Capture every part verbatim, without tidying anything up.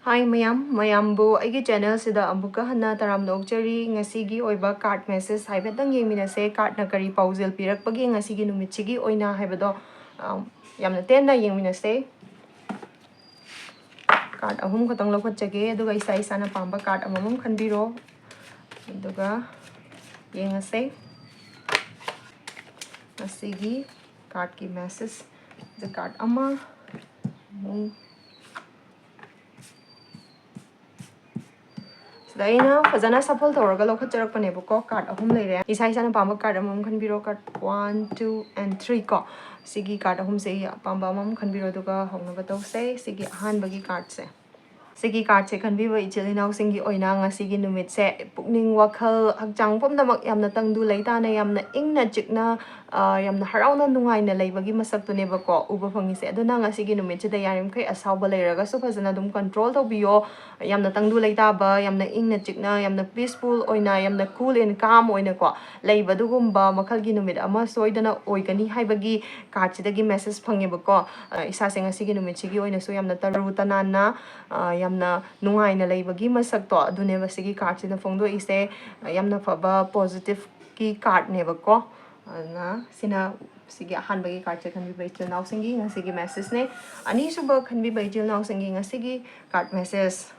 Hi ꯃꯌꯥꯝ, ꯃꯌꯥꯝꯕꯨ ꯑꯩꯒꯤ channelꯁꯤꯗ ꯑꯃꯨꯛꯀ ꯍꯟꯅ ꯇꯔꯥꯝꯅ ꯑꯣꯛꯆꯔꯤ꯫ ꯉꯁꯤꯒꯤ ꯑꯣꯏꯕ card message ꯍꯥꯏꯐꯦꯠꯇꯪ ꯌꯦꯡꯃꯤꯟꯅꯁꯦ꯫ Cardꯅ ꯀꯔꯤ ꯄꯥꯎꯖꯦꯜ ꯄꯤꯔꯛꯄꯒꯦ ꯉꯁꯤꯒꯤ ꯅꯨꯃꯤꯠꯁꯤꯒꯤ ꯑꯣꯏꯅ ꯍꯥꯏꯕꯗꯣ, ꯑ, ꯌꯥꯝꯅ ꯇꯦꯟꯅ ꯌꯦꯡꯃꯤꯟꯅꯁꯦ꯫ Card ꯑꯍꯨꯝ ꯈꯛꯇꯪ ꯂꯧꯈꯠꯆꯒꯦ, ꯑꯗꯨꯒ ꯏꯁꯥ ꯏꯁꯥꯅ ꯄꯥꯝꯕ card ꯑꯃꯃꯝ ꯈꯟꯕꯤꯔꯣ꯫ ꯑꯗꯨꯒ ꯌꯦꯡꯉꯁꯦ ꯉꯁꯤꯒꯤ cardꯀꯤ message꯫ Card ꯑꯃ, ꯑꯃꯨꯛ ꯁꯤꯗ ꯑꯩꯅ ꯐꯖꯅ shuffle ꯇꯧꯔꯒ ꯂꯧꯈꯠꯆꯔꯛꯄꯅꯦꯕꯀꯣ꯫ Card ꯑꯍꯨꯝ ꯂꯩꯔꯦ꯫ ꯏꯁꯥ ꯏꯁꯥꯅ ꯄꯥꯝꯕ card ꯑꯃꯃꯝ ꯈꯟꯕꯤꯔꯣ꯫ Card one, two and three ꯀꯣ꯫ ꯁꯤꯒꯤ card ꯑꯍꯨꯝꯁꯦ ꯑꯄꯥꯝꯕ ꯑꯃꯃꯝ ꯈꯟꯕꯤꯔꯣ, ꯑꯗꯨꯒ ꯍꯧꯅꯕ ꯇꯧꯁꯦ꯫ ꯁꯤꯒꯤ ꯑꯍꯥꯟꯕꯒꯤ cardꯁꯦ꯫ ꯁꯤꯒꯤ cardꯁꯦ ꯈꯟꯕꯤꯕ ꯏꯆꯤꯜ ꯏꯅꯥꯎꯁꯤꯡꯒꯤ ꯑꯣꯏꯅ ꯉꯁꯤꯒꯤ ꯅꯨꯃꯤꯠꯁꯦ ꯄꯨꯛꯅꯤꯡ, ꯋꯥꯈꯜ, ꯍꯛꯆꯥꯡ ꯄꯨꯝꯅꯃꯛ ꯌꯥꯝꯅ ꯇꯪꯗꯨ ꯂꯩꯇꯥꯅ, ꯌꯥꯝꯅ ꯏꯪꯅ ꯆꯤꯛꯅ, ꯑ, ꯌꯥꯝꯅ ꯍꯔꯥꯎꯅ ꯅꯨꯡꯉꯥꯏꯅ ꯂꯩꯕꯒꯤ ꯃꯁꯛꯇꯨꯅꯦꯕꯀꯣ ꯎꯕ ꯐꯪꯉꯤꯁꯦ꯫ ꯑꯗꯨꯅ ꯉꯁꯤꯒꯤ ꯅꯨꯃꯤꯠꯁꯤꯗ ꯌꯥꯔꯤꯃꯈꯩ ꯑꯁꯥꯎꯕ ꯂꯩꯔꯒꯁꯨ ꯐꯖꯅ ꯑꯗꯨꯝ control ꯇꯧꯕꯤꯌꯣ꯫ ꯌꯥꯝꯅ ꯇꯪꯗꯨ ꯂꯩꯇꯥꯕ, ꯌꯥꯝꯅ ꯏꯪꯅ ꯆꯤꯛꯅ, ꯌꯥꯝꯅ peaceful ꯑꯣꯏꯅ, ꯌꯥꯝꯅ cool and calm ꯑꯣꯏꯅꯀꯣ ꯂꯩꯕ, ꯑꯗꯨꯒꯨꯝꯕ ꯃꯈꯜꯒꯤ ꯅꯨꯃꯤꯠ ꯑꯃ ꯁꯣꯏꯗꯅ ꯑꯣꯏꯒꯅꯤ ꯍꯥꯏꯕꯒꯤ cardꯁꯤꯗꯒꯤ message ꯐꯪꯉꯦꯕꯀꯣ꯫ ꯑ, ꯏꯁꯥꯁꯦ ꯉꯁꯤꯒꯤ ꯅꯨꯃꯤꯠꯁꯤꯒꯤ ꯑꯣꯏꯅꯁꯨ ꯌꯥꯝꯅ ꯇꯔꯨ ꯇꯅꯥꯟꯅ, ꯑ, ꯌꯥꯝꯅ ꯅꯨꯡꯉꯥꯏꯅ ꯂꯩꯕꯒꯤ ꯃꯁꯛꯇꯣ ꯑꯗꯨꯅꯦꯕ ꯁꯤꯒꯤ cardꯁꯤꯅ ꯐꯣꯡꯗꯣꯛꯏꯁꯦ꯫ ꯑ, ꯌꯥꯝꯅ ꯐꯕ positiveꯀꯤ cardꯅꯦꯕꯀꯣ꯫ ꯑꯗꯨꯅ ꯁꯤꯅ ꯁꯤꯒꯤ ꯑꯍꯥꯟꯕꯒꯤ cardꯁꯦ ꯈꯟꯕꯤꯕ ꯏꯆꯤꯜ ꯏꯅꯥꯎꯁꯤꯡꯒꯤ ꯉꯁꯤꯒꯤ messageꯅꯦ꯫ ꯑꯅꯤꯁꯨꯕ ꯈꯟꯕꯤꯕ ꯏꯆꯤꯜ ꯏꯅꯥꯎꯁꯤꯡꯒꯤ ꯉꯁꯤꯒꯤ card message꯫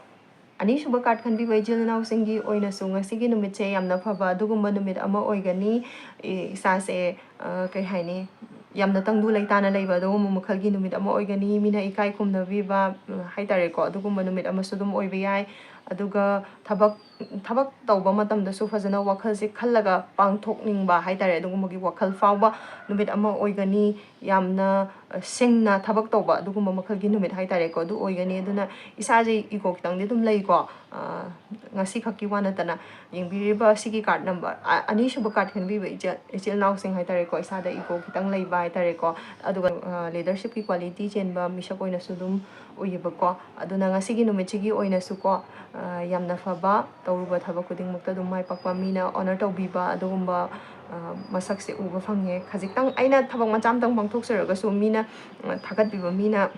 ꯑꯅꯤꯁꯨꯕ card ꯈꯟꯕꯤꯕ ꯏꯆꯤꯜ ꯏꯅꯥꯎꯁꯤꯡꯒꯤ ꯑꯣꯏꯅꯁꯨ ꯉꯁꯤꯒꯤ ꯅꯨꯃꯤꯠꯁꯦ ꯌꯥꯝꯅ ꯐꯕ ꯑꯗꯨꯒꯨꯝꯕ ꯅꯨꯃꯤꯠ ꯑꯃ ꯑꯣꯏꯒꯅꯤ꯫ ꯏ-, ꯏꯁꯥꯁꯦ, ꯑ, ꯀꯩ ꯍꯥꯏꯅꯤ, ꯌꯥꯝꯅ ꯇꯪꯗꯨ ꯂꯩꯇꯥꯅ ꯂꯩꯕ ꯑꯗꯨꯒꯨꯝꯕ ꯃꯈꯜꯒꯤ ꯅꯨꯃꯤꯠ ꯑꯃ ꯑꯣꯏꯒꯅꯤ꯫ ꯃꯤꯅ ꯏꯀꯥꯏ ꯈꯨꯝꯅꯕꯤꯕ, ꯎꯝ, ꯍꯥꯏꯇꯥꯔꯦꯀꯣ, ꯑꯗꯨꯒꯨꯝꯕ ꯅꯨꯃꯤꯠ ꯑꯃꯁꯨ ꯑꯗꯨꯝ ꯑꯣꯏꯕ ꯌꯥꯏ꯫ ꯑꯗꯨꯒ ꯊꯕꯛ, ꯊꯕꯛ ꯇꯧꯕ ꯃꯇꯝꯗꯁꯨ ꯐꯖꯅ ꯋꯥꯈꯜꯁꯦ ꯈꯜꯂꯒ ꯄꯥꯡꯊꯣꯛꯅꯤꯡꯕ ꯍꯥꯏꯇꯥꯔꯦ, ꯑꯗꯨꯒꯨꯝꯕꯒꯤ ꯋꯥꯈꯜ ꯐꯥꯎꯕ ꯅꯨꯃꯤꯠ ꯑꯃ ꯑꯣꯏꯒꯅꯤ꯫ ꯌꯥꯝꯅ, ꯑ, ꯁꯤꯡꯅ ꯊꯕꯛ ꯇꯧꯕ ꯑꯗꯨꯒꯨꯝꯕ ꯃꯈꯜꯒꯤ ꯅꯨꯃꯤꯠ ꯍꯥꯏꯇꯥꯔꯦꯀꯣ, ꯑꯗꯨ ꯑꯣꯏꯒꯅꯤ꯫ ꯑꯗꯨꯅ ꯏꯁꯥꯁꯦ ego ꯈꯤꯇꯪꯗꯤ ꯑꯗꯨꯝ ꯂꯩꯀꯣ꯫ ꯑ, ꯉꯁꯤꯈꯛꯀꯤ ꯋꯥ ꯅꯠꯇꯅ ꯌꯦꯡꯕꯤꯔꯤꯕ ꯁꯤꯒꯤ card number, ꯑ, ꯑꯅꯤꯁꯨꯕ card ꯈꯟꯕꯤꯕ ꯏꯆꯦ-, ꯏꯆꯤꯜ ꯏꯅꯥꯎꯁꯤꯡ ꯍꯥꯏꯇꯥꯔꯦꯀꯣ, ꯏꯁꯥꯗ ego ꯈꯤꯇꯪ ꯂꯩꯕ ꯍꯥꯏꯇꯥꯔꯦꯀꯣ꯫ ꯑꯗꯨꯒ, ꯑ, leadershipꯀꯤ quality ꯆꯦꯟꯕ ꯃꯤꯁꯛ ꯑꯣꯏꯅꯁꯨ ꯑꯗꯨꯝ ꯎꯏꯌꯦꯕꯀꯣ꯫ ꯑꯗꯨꯅ ꯉꯁꯤꯒꯤ ꯅꯨꯃꯤꯠꯁꯤꯒꯤ ꯑꯣꯏꯅꯁꯨꯀꯣ, ꯑ, ꯌꯥꯝꯅ ꯐꯕ, ꯇꯧꯔꯨꯕ ꯊꯕꯛ ꯈꯨꯗꯤꯡꯃꯛꯇ ꯑꯗꯨꯝ ꯃꯥꯏ ꯄꯥꯛꯄ, ꯃꯤꯅ honor ꯇꯧꯕꯤꯕ ꯑꯗꯨꯒꯨꯝꯕ, ꯑ, ꯃꯁꯛꯁꯦ ꯎꯕ ꯐꯪꯉꯦ꯫ ꯈꯖꯤꯛꯇꯪ ꯑꯩꯅ ꯊꯕꯛ ꯃꯆꯥ ꯑꯃꯇꯪ ꯄꯥꯡꯊꯣꯛꯆꯔꯒꯁꯨ ꯃꯤꯅ, ꯑ, ꯊꯥꯒꯠꯄꯤꯕ, ꯃꯤꯅ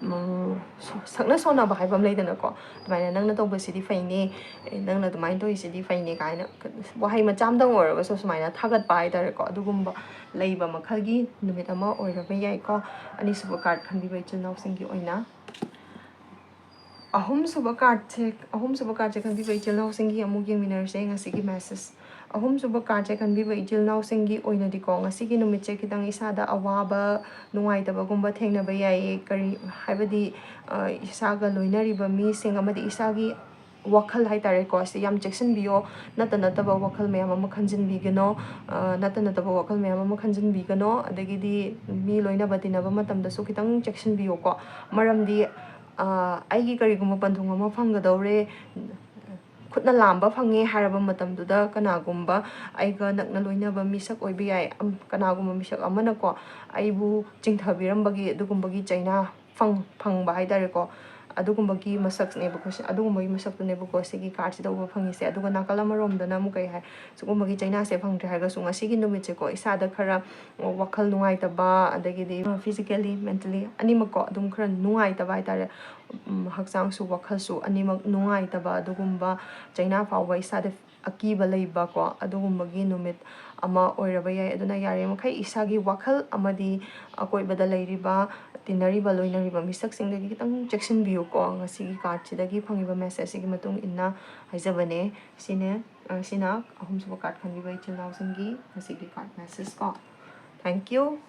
ꯎꯝ, ꯁꯣ-, ꯁꯛꯅ ꯁꯣꯟꯅꯕ ꯍꯥꯏꯕ ꯑꯃ ꯂꯩꯗꯅꯀꯣ, ꯑꯗꯨꯃꯥꯏꯅ "ꯅꯪꯅ ꯇꯧꯕꯁꯤꯗꯤ ꯐꯩꯅꯦ, ꯑꯦ, ꯅꯪꯅ ꯑꯗꯨꯃꯥꯏꯅ ꯇꯧꯔꯤꯁꯤꯗꯤ ꯐꯩꯅꯦ" ꯀꯥꯏꯅ ꯋꯥꯍꯩ ꯃꯆꯥ ꯑꯃꯇꯪ ꯑꯣꯏꯔꯒꯁꯨ ꯁꯨꯃꯥꯏꯅ ꯊꯥꯒꯠꯄ ꯍꯥꯏꯇꯥꯔꯦꯀꯣ, ꯑꯗꯨꯒꯨꯝꯕ ꯂꯩꯕ ꯃꯈꯜꯒꯤ ꯅꯨꯃꯤꯠ ꯑꯃ ꯑꯣꯏꯔꯕ ꯌꯥꯏꯀꯣ, ꯑꯅꯤꯁꯨꯕ ꯀꯥꯔꯠ ꯈꯟꯕꯤꯕ ꯏꯆꯤꯜ ꯏꯅꯥꯎꯁꯤꯡꯒꯤ ꯑꯣꯏꯅ꯫ ꯑꯍꯨꯝꯁꯨꯕ ꯀꯥꯔꯠꯁꯦ, ꯑꯍꯨꯝꯁꯨꯕ ꯀꯥꯔꯠꯁꯦ ꯈꯟꯕꯤꯕ ꯏꯆꯤꯜ ꯏꯅꯥꯎꯁꯤꯡꯒꯤ ꯑꯃꯨꯛ ꯌꯦꯡꯃꯤꯟꯅꯔꯁꯦ ꯉꯁꯤꯒꯤ ꯃꯦꯁꯦꯖ꯫ ꯑꯍꯨꯝꯁꯨꯕ ꯀꯥꯔꯠꯁꯦ ꯈꯟꯕꯤꯕ ꯏꯆꯤꯜ ꯏꯅꯥꯎꯁꯤꯡꯒꯤ ꯑꯣꯏꯅꯗꯤꯀꯣ, ꯉꯁꯤꯒꯤ ꯅꯨꯃꯤꯠꯁꯦ ꯈꯤꯇꯪ ꯏꯁꯥꯗ ꯑꯋꯥꯕ, ꯅꯨꯡꯉꯥꯏꯇꯕꯒꯨꯝꯕ ꯊꯦꯡꯅꯕ ꯌꯥꯏꯌꯦ꯫ ꯀꯔꯤ ꯍꯥꯏꯕꯗꯤ, ꯑ, ꯏꯁꯥꯒ ꯂꯣꯏꯅꯔꯤꯕ ꯃꯤꯁꯤꯡ ꯑꯃꯗꯤ ꯏꯁꯥꯒꯤ ꯋꯥꯈꯜ ꯍꯥꯏꯇꯥꯔꯦꯀꯣ, ꯁꯤ ꯌꯥꯝ ꯆꯦꯛꯁꯤꯟꯕꯤꯌꯣ꯫ ꯅꯠꯇ ꯅꯠꯇꯕ ꯋꯥꯈꯜ ꯃꯌꯥꯝ ꯑꯃ ꯈꯟꯖꯤꯟꯕꯤꯒꯅꯣ꯫ ꯑ, ꯅꯠꯇ ꯅꯠꯇꯕ ꯋꯥꯈꯜ ꯃꯌꯥꯝ ꯑꯃ ꯈꯟꯖꯤꯟꯕꯤꯒꯅꯣ꯫ ꯑꯗꯒꯤꯗꯤ ꯃꯤ ꯂꯣꯏꯅꯕ ꯇꯤꯟꯅꯕ ꯃꯇꯝꯗꯁꯨ ꯈꯤꯇꯪ ꯆꯦꯛꯁꯤꯟꯕꯤꯌꯣꯀꯣ꯫ ꯃꯔꯝꯗꯤ, ꯑ, ꯑꯩꯒꯤ ꯀꯔꯤꯒꯨꯝꯕ ꯄꯟꯊꯨꯡ ꯑꯃ ꯐꯪꯒꯗꯧꯔꯦ, ꯈꯨꯠꯅ ꯂꯥꯝꯕ ꯐꯪꯉꯦ ꯍꯥꯏꯔꯕ ꯃꯇꯝꯗꯨꯗ ꯀꯅꯥꯒꯨꯝꯕ ꯑꯩꯒ ꯅꯛꯅ ꯂꯣꯏꯅꯕ ꯃꯤꯁꯛ ꯑꯣꯏꯕ ꯌꯥꯏ, ꯑꯝ-, ꯀꯅꯥꯒꯨꯝꯕ ꯃꯤꯁꯛ ꯑꯃꯅꯀꯣ ꯑꯩꯕꯨ ꯆꯤꯡꯊꯕꯤꯔꯝꯕꯒꯤ ꯑꯗꯨꯒꯨꯝꯕꯒꯤ ꯆꯩꯅꯥ ꯐꯪ-, ꯐꯪꯕ ꯍꯥꯏꯇꯥꯔꯦꯀꯣ꯫ ꯑꯗꯨꯒꯨꯝꯕꯒꯤ ꯃꯁꯛꯅꯦꯕꯀꯣ ꯁꯤ, ꯑꯗꯨꯒꯨꯝꯕꯒꯤ ꯃꯁꯛꯇꯨꯅꯦꯕꯀꯣ ꯁꯤꯒꯤ ꯀꯥꯔꯠꯁꯤꯗ ꯎꯕ ꯐꯪꯉꯤꯁꯦ꯫ ꯑꯗꯨꯒ ꯅꯥꯀꯜ ꯑꯃꯔꯣꯝꯗꯅ ꯑꯃꯨꯛ ꯀꯩ ꯍꯥꯏ, ꯁꯤꯒꯨꯝꯕꯒꯤ ꯆꯩꯅꯥꯁꯦ ꯐꯪꯗ꯭ꯔꯦ ꯍꯥꯏꯔꯒꯁꯨ ꯉꯁꯤꯒꯤ ꯅꯨꯃꯤꯠꯁꯦꯀꯣ ꯏꯁꯥꯗ ꯈꯔ ꯋꯥꯈꯜ ꯅꯨꯡꯉꯥꯏꯇꯕ, ꯑꯗꯒꯤꯗꯤ physically, mentally ꯑꯅꯤꯃꯛꯀꯣ ꯑꯗꯨꯝ ꯈꯔ ꯅꯨꯡꯉꯥꯏꯇꯕ ꯍꯥꯏꯇꯥꯔꯦ꯫ ꯎꯝ, ꯍꯛꯆꯥꯡꯁꯨ ꯋꯥꯈꯜꯁꯨ ꯑꯅꯤꯃꯛ ꯅꯨꯡꯉꯥꯏꯇꯕ ꯑꯗꯨꯒꯨꯝꯕ ꯆꯩꯅꯥ ꯐꯥꯎꯕ ꯏꯁꯥꯗ ꯑꯀꯤꯕ ꯂꯩꯕꯀꯣ, ꯑꯗꯨꯒꯨꯝꯕꯒꯤ ꯅꯨꯃꯤꯠ ꯑꯃ ꯑꯣꯏꯔꯕ ꯌꯥꯏ꯫ ꯑꯗꯨꯅ ꯌꯥꯔꯤꯃꯈꯩ ꯏꯁꯥꯒꯤ ꯋꯥꯈꯜ ꯑꯃꯗꯤ ꯑꯀꯣꯏꯕꯗ ꯂꯩꯔꯤꯕ, ꯇꯤꯟꯅꯔꯤꯕ, ꯂꯣꯏꯅꯔꯤꯕ ꯃꯤꯁꯛꯁꯤꯡꯗꯒꯤ ꯈꯤꯇꯪ ꯆꯦꯛꯁꯤꯟꯕꯤꯌꯨꯀꯣ꯫ ꯉꯁꯤꯒꯤ ꯀꯥꯔꯠꯁꯤꯗꯒꯤ ꯐꯪꯉꯤꯕ ꯃꯦꯁꯦꯖꯁꯤꯒꯤ ꯃꯇꯨꯡ ꯏꯟꯅ ꯍꯥꯏꯖꯕꯅꯦ꯫ ꯁꯤꯅꯦ, ꯑ, ꯁꯤꯅ ꯑꯍꯨꯝꯁꯨꯕ ꯀꯥꯔꯠ ꯈꯟꯕꯤꯕ ꯏꯆꯤꯜ ꯏꯅꯥꯎꯁꯤꯡꯒꯤ ꯉꯁꯤꯒꯤ ꯀꯥꯔꯠ ꯃꯦꯁꯦꯖ ꯀꯣ꯫ Thank you꯫